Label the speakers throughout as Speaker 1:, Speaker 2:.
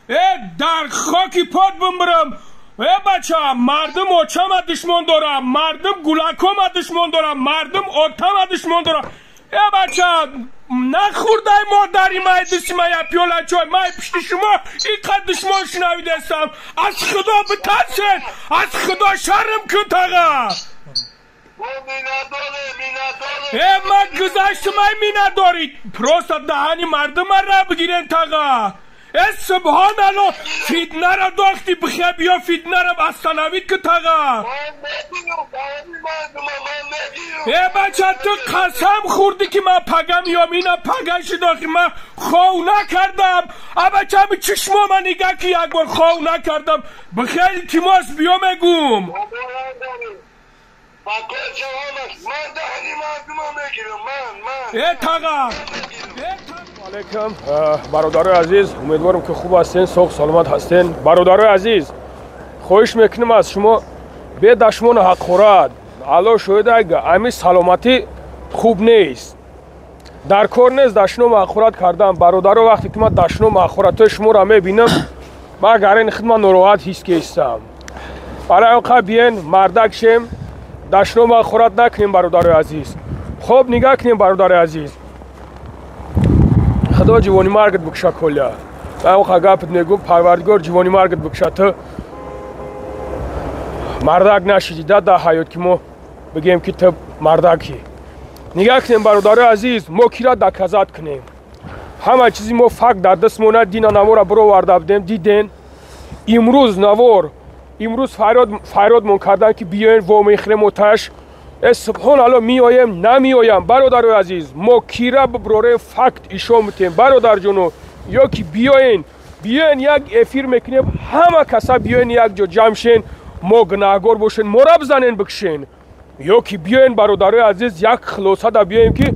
Speaker 1: Дар хоки пот бимбирам. Бача, мардум очама душмон дорам, мардум гулакома душмон дорам, мардум отама душмон дорам. Бача, нахӯрдай модари май дисти май пиёла чой, май пишти шумо инқадр душмон шунавидастам. Аз худо битарсед, аз худо шарм кун таға. Ман гузаштам, ай минатдорӣ. Просто даҳани мардумара бигирен таға. Субҳоналло, фитнара дохти, бихе биё фитнара остановить ку таға. Бача, ту қасам хӯрдӣ ки ман пага миём, ина пага шидохи, ман хов накардам. Бача, ами чишмома нигаҳ ки як бор хов накардам. Бихе илтимос биё мегум. Таға.
Speaker 2: Алейкум, бародарои азиз, умедворам ки хуб ҳастен, соғ саломат ҳастен. Бародарои азиз, хоҳиш мекунам аз шумо бедашмону ҳаққурат. Алло шоҳид, ами саломатӣ хуб нест. Дар кор нест дашному ҳаққурат кардан. Бародаро, вақте ки ман дашному ҳаққуратҳои шуморо мебинам, ман гарени худ ман нороҳат ҳис кестам. Барои он қа биен мардак шем, дашному ҳаққурат накунем, бародарои азиз. Хоб нигаҳ кунем, бародарои азиз. Худо ҷивони маргат бикша коля. Ман оқа гапат мегӯм, Парвардигор ҷивони маргат бикша, ту мардак нашиди да дар ҳаёт ки мо бигем ки ту мардакӣ. Нигаҳ кунем, бародарои азиз, мо кира доказат кунем. Ҳама чизи мо факт дар даст монад, дина навора бироварда будем, диден. Имрӯз навор, имрӯз фарёдмон кардан ки биёен вомехӯрем оташ. Субҳоналло, меоем, намеоям, бародарои азиз, мо кира биброрем факт ишон битем, бародарҷоно, ё ки биёен, биёен як эфир мекунем, ҳама каса биёен як ҷо ҷамъ шен, мо гунаҳгор бошен, мора бизанен бикушен. Ё ки биёен, бародарои азиз, як хулосада биёем ки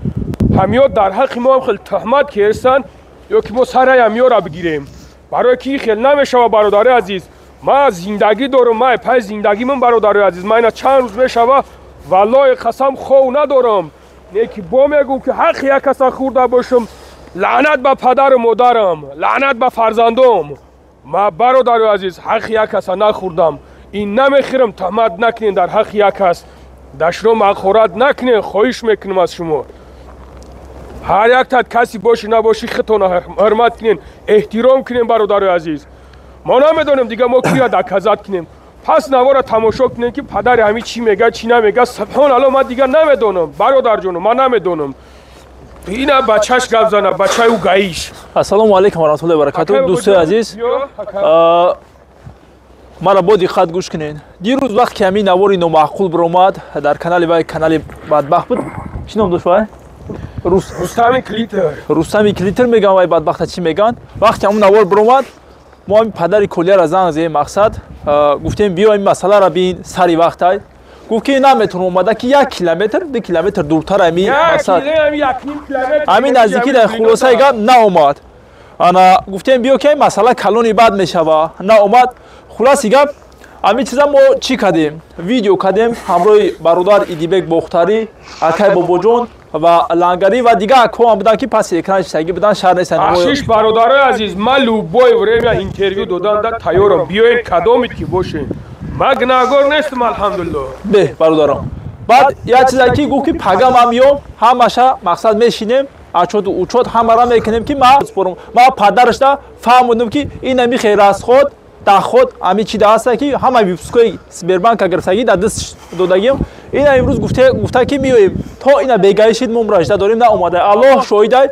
Speaker 2: ҳамиё дар ҳаққи мо ҳам хел туҳмат киҳестанд, ё ки мо сараи ҳамиёра бигирем. Барое ки хел намешава, бародарои азиз. Ман зиндагӣ дорам, ман пай зиндагимон, бародарои азиз, ман ина чанд рӯз мешава, валлоҳи қасам хов надорам. Не ки бо мегӯм ки ҳаққи як каса хӯрда бошам, лаънат ба падару модарам, лаънат ба фарзандом. Ман, бародарои азиз, ҳаққи як каса нахӯрдам. Ин намехӯрам, туҳмат накунед дар ҳаққи як кас. Дашном ҳақорат накунед, хоҳиш мекунам аз шумо. Ҳар як тат каси бошӣ набошӣ, худтонро ҳурмат кунед, эҳтиром кунед, бародарои азиз. Мо намедонем дига мо кия доказат кунем. Пас навора тамошо кунем ки падари ҳами чӣ мега, чӣ намега. Субҳоналло, ман дигар намедонам, бародарҷоно, ман намедонам. Ина бачаш гап зана, бачаи ӯ гаиш.
Speaker 3: Ассалому алайкум ва раҳматуллоҳи ва баракатуҳ. Дӯстои азиз, маро бо диққат гӯш кунед. Дирӯз вақт ки ҳамин навори номаъқул биромад дар канали вай, канали бадбахт буд. Чӣ ном дошт вай?
Speaker 2: Рустами Клитер.
Speaker 3: Рустами Клитер меган вай бадбахта чӣ меган? Вақте ҳамон навор биромад, мо ҳамин падари колияро занг задем, мақсад гуфтем биё ин масъаларо бин сари вақтай. Гуфт ки наметавонам омада ки 1 километр, 2 километр дуртар ҳамин мақсад. Ҳамин наздикӣ дар хулосаи гап наомад. Ана гуфтем биё ки ин масъала калони бад мешава. Наомад. Хулоси гап ҳамин чиза мо чӣ кардем? Видео кардем ҳамроҳи бародар Идибек Бохтарӣ, акай Бобоҷон ва Лангарӣ ва дигар акҳо буданд ки паси экран шиштагӣ буданд, шаҳр нестанд.
Speaker 2: Бахшиш, бародарои азиз, ман любое время интервю додан да тайёрам. Биёед кадомед ки бошед. Ман гунаҳгор нестам, алҳамдулиллоҳ.
Speaker 3: Бе, бародарам. Баъд як чизе ки гуфт ки пага ман миём, ҳамаша мақсад мешинем, ачоту учот ҳамаро мекунем ки ман спорам. Ман падарашда фаҳмудам ки ин ами херасход даход ами чи даста ки ҳама выпускҳои Сбербанка гирифтагӣ дар даст додагим. Ина имрӯз гуфта ки миёем то ина бегаи шид мо муражда дорем, наомада. Аллоҳ шоҳидай,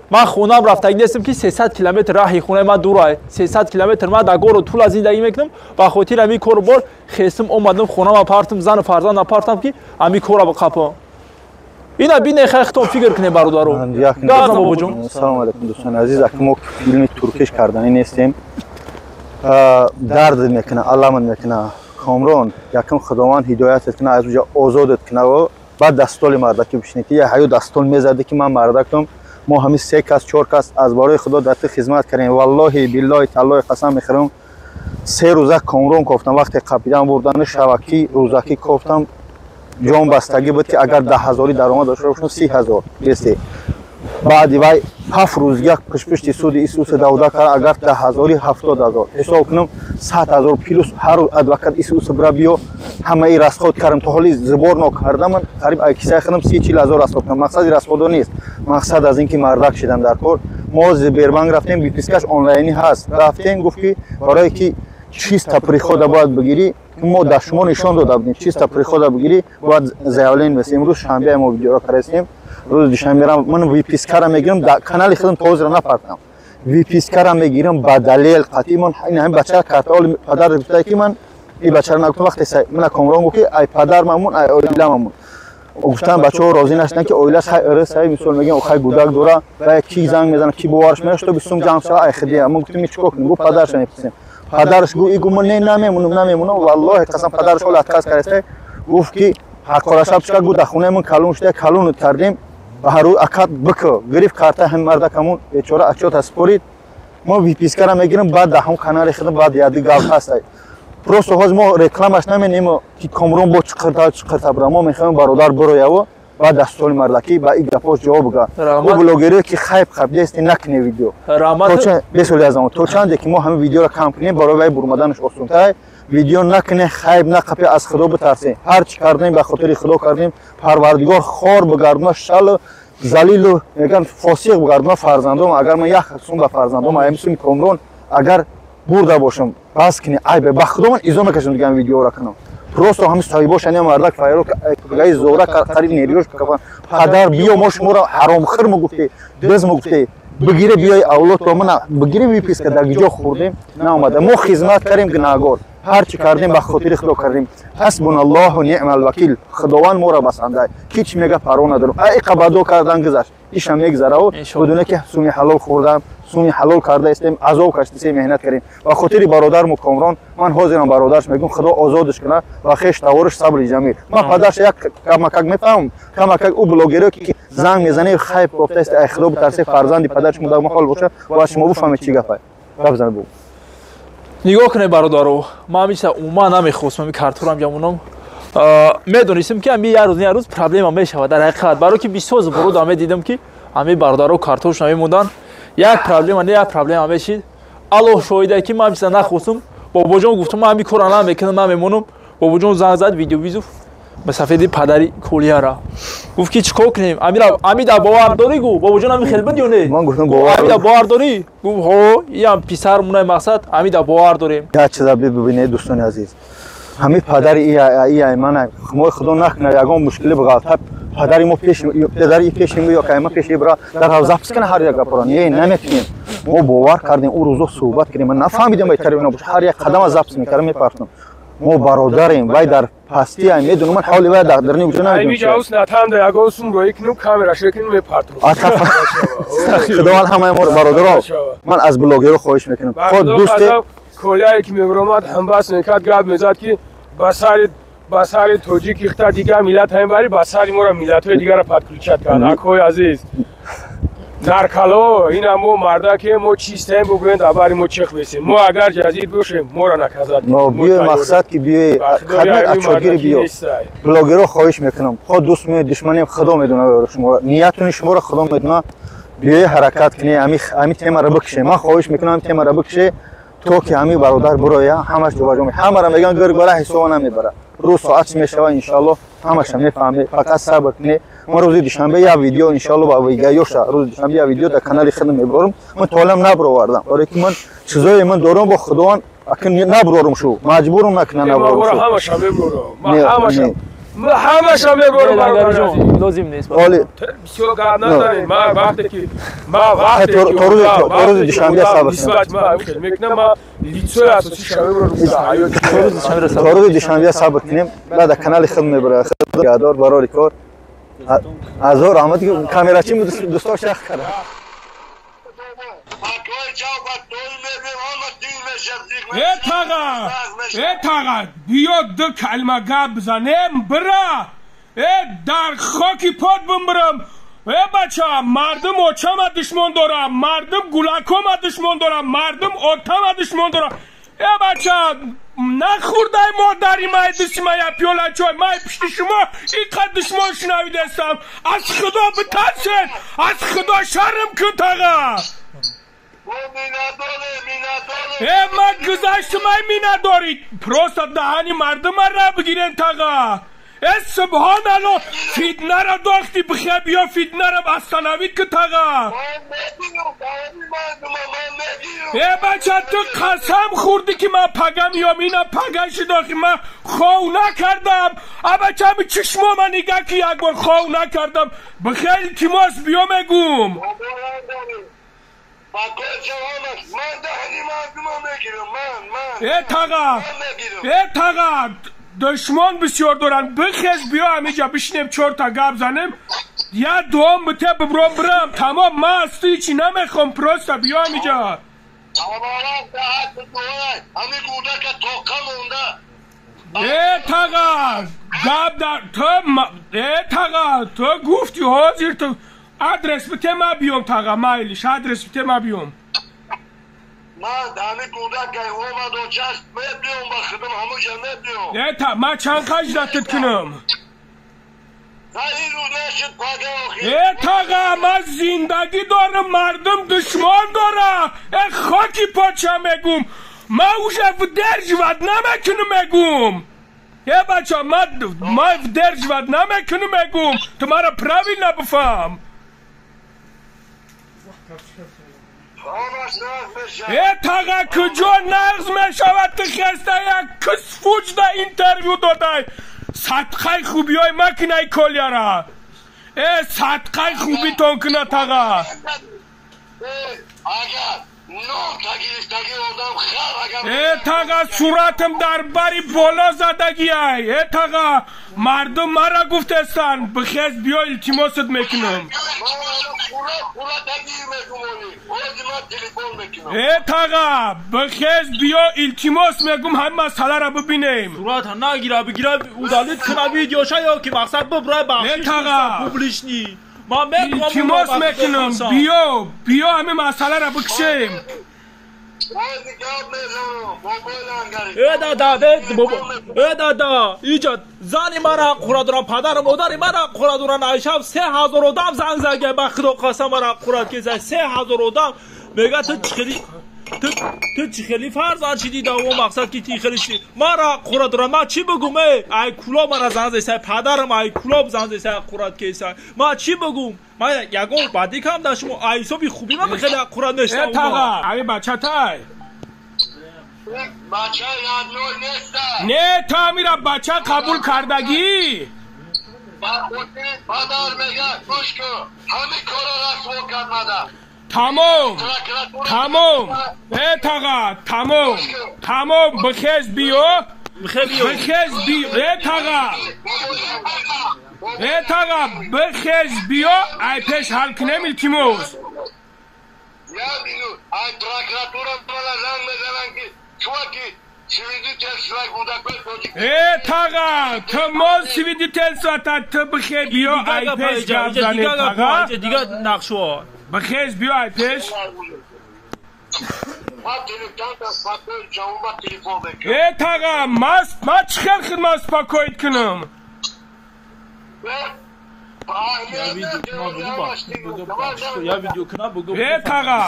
Speaker 3: ман хонам рафтагӣ нестам ки 300 километр раҳи хонаи ман дурай. 300 километр ман дар гору тула зиндагӣ мекунам. Ба хотири ҳамин кору бор хестим омадам, хонама партам, зану фарзанда партам ки ҳамин корро бақапам. Ина бине хехтон фикр кунем, бародаро.
Speaker 4: Бобоҷон. Салому алайкум, дӯстони азиз. Аки мо филми туркиш карданӣ нестем. Дард мекуна, аламат мекуна. Комрон, якум Худованд ҳидоятат куна, аз уҷа озодат куна ва баъд дастоли мардакӣ бишинӣ ки я ҳаё дастол мезадӣ ки ман мардакам. Мо ҳамин 3 кас, 4 кас аз барои Худо дар ту хизмат кардем. Валлоҳи биллоҳи таллоҳи қасам мехӯрам. 3 рӯза Комрон кофтам, вақте қапидан бурдану шавакӣ рӯзакӣ кофтам, ҷон бастагӣ буд ки агар 10 ҳазорӣ даромад дошта бошам, 30 ҳазор бесе. Баъди вай 7 рӯз як пишпишти суди Исуса давда кард, агар 10 000 70 000 ҳисоб кунам, 100 000 плюс ҳар рӯз адвокат Исуса бира биё, ҳамаи расход кардам. То ҳоли сбор нокарда, ман қариб ай кисаи худам 30-40 ҳазор расход кардам. Мақсади расходо нест, мақсад аз ин ки мардак шидан дар кор. Мо Сбербанк рафтем, выпискаш онлайнӣ ҳаст. Рафтем, гуфт ки барое ки чисто прихода бояд бигирӣ, мо дар шумо нишон дода будем, чисто прихода бигирӣ, бояд заявление бисем. Имрӯз шанбе мо видеоро карастем, рӯзи душанбера ман выпискара мегирам, дар канали худам то ҳозира напартам, выпискара мегирам ба далел қатъи. Ман ин ҳамин бача картаоли падар гуфта ки ман ин бачаро нагуфтам. Вақте мана Комрон гуфт ки ай падар мамун, ай оила мамун, гуфтан бачаҳо розӣ нашуданд ки оилаш хай ырыс ай, мисол мегӯям, хай гудак дора ва ки занг мезана, ки боварш меяд, что бисум ҷамъ шава ай хидия. Мо гуфтем, чикор кунем? Гуфт, падарша мепурсем. Падараш гу и гу ман не, намемонам, намемонам, валлоҳи қасам. Падараш ҳола отказ кардаста, гуфт ки ҳаққораша пишка, гу дар хонаи ман калон шуда, калонут кардем, ба ҳар рӯ акат бикӯ. Гирифт карта, ҳам мардакамон бечора отчёта спорид. Мо выпискара мегирам, баъд дар ҳам канали худам, баъд яди гап ҳастай. Просто ҳозир мо рекламаш наменем ки Комрон бо чиқирта чиқирта бира. Мо мехоҳем бародар бирояво, баъд дар столи мардакӣ ба ин гапҳош ҷавоб бига. Ӯ блогере ки хайп хайп дести накуне видео бесоли аз то чанде ки мо ҳамин видеоро кам кунем, барои вай бурмаданаш осонтар. Видео накуне, хайп нақапе, аз Худо битарсем. Ҳар чӣ кардем, ба хотири Худо кардем. Парвардигор хор бигардона, шалу залилу меган фосиқ бигардона фарзандом. Агар ман як сум ба фарзандом аями суми Комрон агар бурда бошам, бас кини, айбе, ба Худо ман изо мекашам дигар видеоро кунам. Просто ҳами соҳибош ани мардак файро гаи зора қариб нервёш кафан. Падар биё, мо шуморо ҳаромхӯр мегуфте, дез мегуфте, бигире биёи авлодро мана бигире, выписка дар ҷо хӯрдем, наомада. Мо хизмат кардем, гунаҳгор. Ҳар чӣ кардем, ба хотири Худо кардем. Ҳасбуналлоҳу ниъмал вакил. Худованд моро басанда, ки чӣ мега парво надорам. Ай қабадо кардан гузашт, иша мегзараву бидуне ки суми ҳалол хӯрдам, суми ҳалол карда истем, азоб кашидисем, меҳнат кардем ба хотири бародарму Комрон. Ман ҳозирам бародарш мегӯм, Худо озодаш кунад ва хеш тавориш сабри ҷамил. Ман падарш як камакак мефаҳмам, камакак. Ӯ блогеро ки занг мезане, хайп кофтааст, ай Худо битарсе, фарзанди падар шумо дар маҳол боша, бояд шумо бифаҳмед чӣ гапай. Гап зан бу.
Speaker 3: Нигоҳ кунед, бародаро, ман ҳамиша умуман намехостам ами картурам ҷамонам. Медонистем ки ами як рӯз як рӯз проблема мешавад. Дар ҳақиқат, барое ки бисёр зборуда медидам ки ами бародаро картошона мемонданд, як проблема не, як проблема мешид. Аллоҳ шоҳиде ки ман ҳамиша нахостам. Бобоҷон, гуфтам, ман ҳами кора намекунам, намемонам. Бобоҷон занг зад, видеовызов ба сафеди падари Колияра, гуфт ки чӣ кор кунем? Амида бовар дорӣ? Гу, бобоҷон, ами хел буд ё не?
Speaker 4: Ман гуфтам, бовар.
Speaker 3: Амида бовар дорӣ? Гуфт, ҳо, иам писар мунай, мақсад, амида бовар дорем.
Speaker 4: Як чиза бибинед, дӯстони азиз, ҳами падари ия мана, мо Худо накунад, ягон мушкиле бағалта, падари мо пеш, падари пеши мо ё кайма пеши бира дар ҳав запись кана ҳар як гапро не наметунем. Мо бовар кардем, ӯ рӯзо суҳбат кардем, ман нафаҳмидам бай тариби набош, ҳар як қадама запись мекардам, мепартам. Мо бародарем, вай дар пастӣ ай медонам, ман ҳоли вай дар дарни вуҷуд
Speaker 2: намедонам. Ҷавс натанда ягон сум рои кунем, камера шекунем, мепартам.
Speaker 4: Худованд ҳамаи моро, бародаро, ман аз блогеро хоҳиш мекунам, худ дӯсте.
Speaker 2: Коляе ки мебаромад, ҳамбас мекард, гап мезад ки ба сари тоҷик ихта, дигар миллат ҳамин бари ба сари моро миллатҳои дигарро подключать кард. Акои азиз, наркало, ина мо мардаке, мо чистем, бугӯем, дар бари мо чех бесем. Мо агар ҷазид бошем, моро наказать.
Speaker 4: Но биёй, мақсад ки биёй, хадмат отчётгири биё. Блогеро хоҳиш мекунам, худ дӯст меоед, душманем, Худо медонад шуморо, ниятуни шуморо Худо медонад. Биёй, ҳаракат кунед, ҳами темаро бикше. Ман хоҳиш мекунам, ҳами темаро бикше, то ки ҳами бародар бироя, ҳамаш ҷобаҷо. Ҳамаро мегӯян гирг бара, ҳисоба намебара. Рӯз соат чӣ мешава, иншаллоҳ ҳамаша мефаҳме. Фақат сабр кунед. Ман рӯзи душанбе як видео, иншаллоҳ, ба вигаёша рӯзи душанбе як видео дар канали худам мебарам. Ман то ҳолам набаровардам, барое ки ман чизое ман дорам бо Худованд, акн набарорам, шу маҷбурам накунам, набарорам шу.
Speaker 2: Ҳамаша мебарам, ҳамаша, ҳамаша мебарам.
Speaker 3: Лозим нест.
Speaker 4: Оли
Speaker 2: бисёр гап назанед. Ман вақте ки ман вақте
Speaker 4: ки то рӯзи душанбе сабр
Speaker 2: нисбат ман мекунам, ман лицои асосиша мебарам.
Speaker 4: То рӯзи душанбе сабр кунем, баъд дар канали худ мебарам. Худо барори кор, ҳазор раҳмат. Камерачи дӯстош ях карда.
Speaker 1: Э тага, э тага, биё, ду калима гап бизанем, бира. Э, дар хоки пот бимбирам. Э бача, мардум очама душмон дора, мардум гулакома душмон дора, мардум отама душмон дора. э бача нахӯрдай модари май дисти ма я пиёла чой май пишти шумо инқадр душмон шунавидастам аз худо битарсед аз худо шарм кун таға э ман гузаштам ай миннатдорӣ просто даҳани мардумара бигирен таға э субҳоналло фитнара дохти бихе биё фитнара остановить ку таға э бача ту қасам хӯрдӣ ки ман пага миём ина пага шидохи ман хов накардам а бача ами чишмома нигаҳ ки як бор хов накардам бихе илтимос биё мегум э таға э таға душмон бисёр доранд бихез биё ҳамиҷа бишинем чорта гап занем я дуом бите бибром бирам тамом ман аз ту ҳичи намехоҳам просто биё ҳамиҷа э таға гап дар ту э таға ту гуфти ҳозир ту адрес бите ман биём таға майлиш адрес бите ман биём
Speaker 5: ман ҳамин кӯдакай омад очаш мебиём ба худам ҳамуҷа мебиём
Speaker 1: э та ман чанд қаждатит кунам э таға ман зиндагӣ дорам мардум душмон дора э хоки поча мегум ман уже выдерживать намекунам мегум э бача ман выдерживать намекунам мегум ту маро правильно бифаҳм э таға куҷо нағз мешавад ту хеста як кисфуҷда интервю додай садқаи хубиҳои макунай коляра э садқаи хубитон куна таға э таға суратам дар бари боло задагиай э таға мардум мара гуфтестанд бихез биё илтимосат мекунам э таға бихез биё илтимос мегум ҳамин масъаларо бибинем
Speaker 3: сурата нагира бигира удалить куна видеоша ё ки мақсад бибрай бахшиш публичный
Speaker 1: илтимос мекунам биё биё ҳамин масъаларо бикшем
Speaker 3: э дада э дада иҷа зани мара ҳақ дорам падару модари мара ҳақ доран айшаб 3000 одам занг зага ба худо қасам мара ҳақ кеза 3000 одам мега ту чихели ту чихели фарзанд шидӣ да о мақсад ки ти хели шидӣ мара ҳақ дорам ман чӣ бигум э ай кулоб мара занг зесай падарам ай кулоб занг зесай ҳақ кесай ман чӣ бигум ман ягон бадӣ кам дар шумо ай ҳисоби хубӣ ман хеле ҳақ нештам
Speaker 1: э таға ай бачатай
Speaker 5: бача ядной неста
Speaker 1: не та амира бача қабул кардагӣ
Speaker 5: падар мега гӯш кун ҳамин корро расво кард
Speaker 1: тамом тамом э таға тамом тамом бихез биё бихез биё э таға э таға бихез биё ай пеш ҳал кунем илтимос
Speaker 5: ай прокуратура мана занг мезананд ки чуваки
Speaker 1: э таға ту мо свидетельствата ту бихе биё ай пеш гап занем таға
Speaker 3: дига нақшҳо
Speaker 1: бихез биё ай пеш э таға ман чӣ хел хидмат успокоить кунам э таға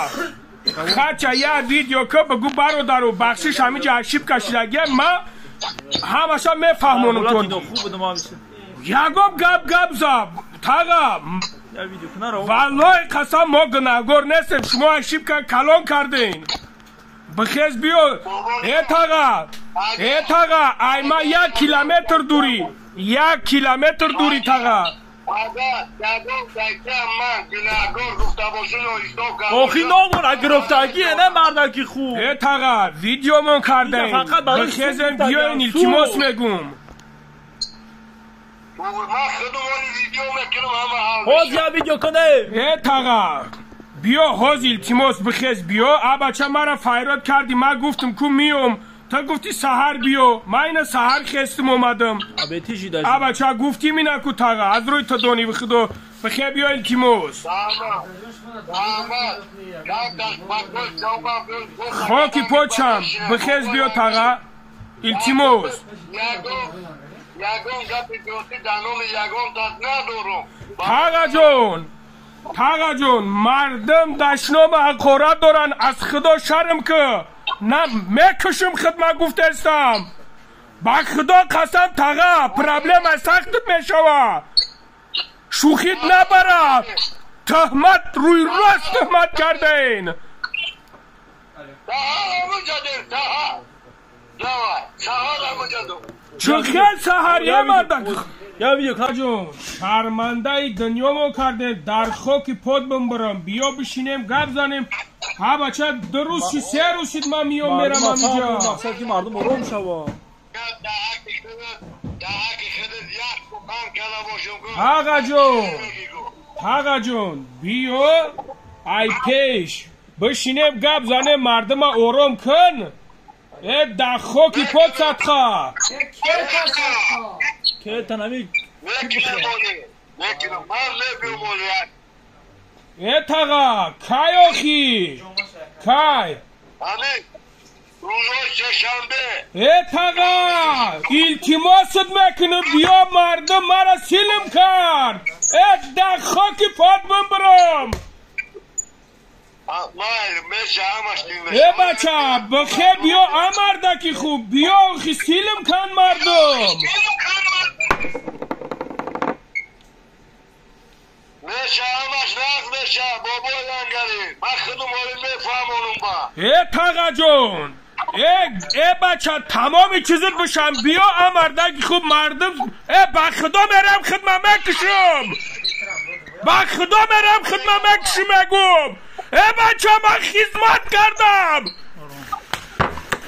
Speaker 1: хача я видео ка бигӯ бародару бахшиш ҳамиҷа ошибка шидагия ман ҳамаша мефаҳмонам тон ягон гап гап за таға валлоҳи қасам мо гунаҳгор нестем шумо ошибка калон кардем бихез биё э таға э таға ай ма 1 километр дурӣ 1 километр дурӣ таға
Speaker 3: охи номона гирифтагие не мардаки хуб
Speaker 1: э таға видеомон кардаем бихезем биёен илтимос мегум
Speaker 3: ҳоз я видео куне
Speaker 1: э таға биё ҳоз илтимос бихез биё а бача мара файрод кардӣ ман гуфтам ку миём ту гуфтӣ саҳар биё ман ина саҳар хестим омадам а бача гуфтим ина ку таға аз рӯи ту донӣ худо бихе биё илтимос Хоки почам, бихез биё таға, илтимос.
Speaker 5: Ягон гапи зиёдӣ дар номи ягон тас надорум.
Speaker 1: Тағаҷон, тағаҷон, мардум дашнома ҳақорат доранд, аз худо шарм ки на мекушим хидмат гуфтаистам. Ба худо қасам таға, проблема сахт мешава. Шӯхит набара. Тӯҳмат рӯи рост тӯҳмат кардаин. Чӣ хел саҳар емардак? Ҷон, шармандаи дунёмо кардем, дар хоки под бимбарам. Биё бишинем, гап занем. Ҳа бача, ду рӯз ши, се рӯз шид ман миём мерам ҳамиҷа.
Speaker 3: Мақсад ки мардум ором шава.
Speaker 1: Тағаҷон, тағаҷон, биё ай пеш бишинем, гап занем, мардума ором кун. Э дар хоки под садқа. Э таға, кай охи? Кай? Э таға, илтимосат мекунам, биё мардум мара силм кард. Э дар хоки под бимбарам. Э бача, бихе биё амардаки хуб, биё охи силм кан мардум. Э тағаҷон, э бача, тамоми чизит бишам, биё амардаки хуб мардум. Э ба худо мерам хидма мекушам. Ба худо мерам хидма мекушам мегум. Э бача, ман хизмат кардам.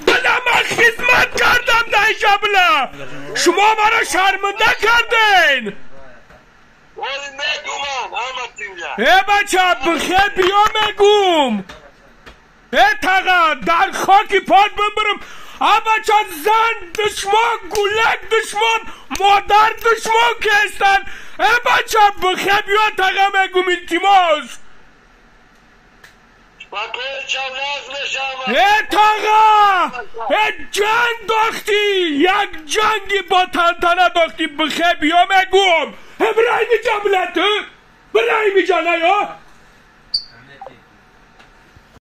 Speaker 1: Била ман хизмат кардам дар ҷабла. Шумо маро шарманда кардин. Э бача, бихе биё мегум. Э таға, дар хоки под бимбарам. А бача, зан душмон, гулак душмон, модар душмон ки ҳастанд. Э бача, бихе биё таға мегум, илтимос. Э таға, э ҷанг дохтӣ, як ҷанги бо тантана дохтӣ, бихе биё мегум. Э бирай миҷа билату, бирай миҷа наё.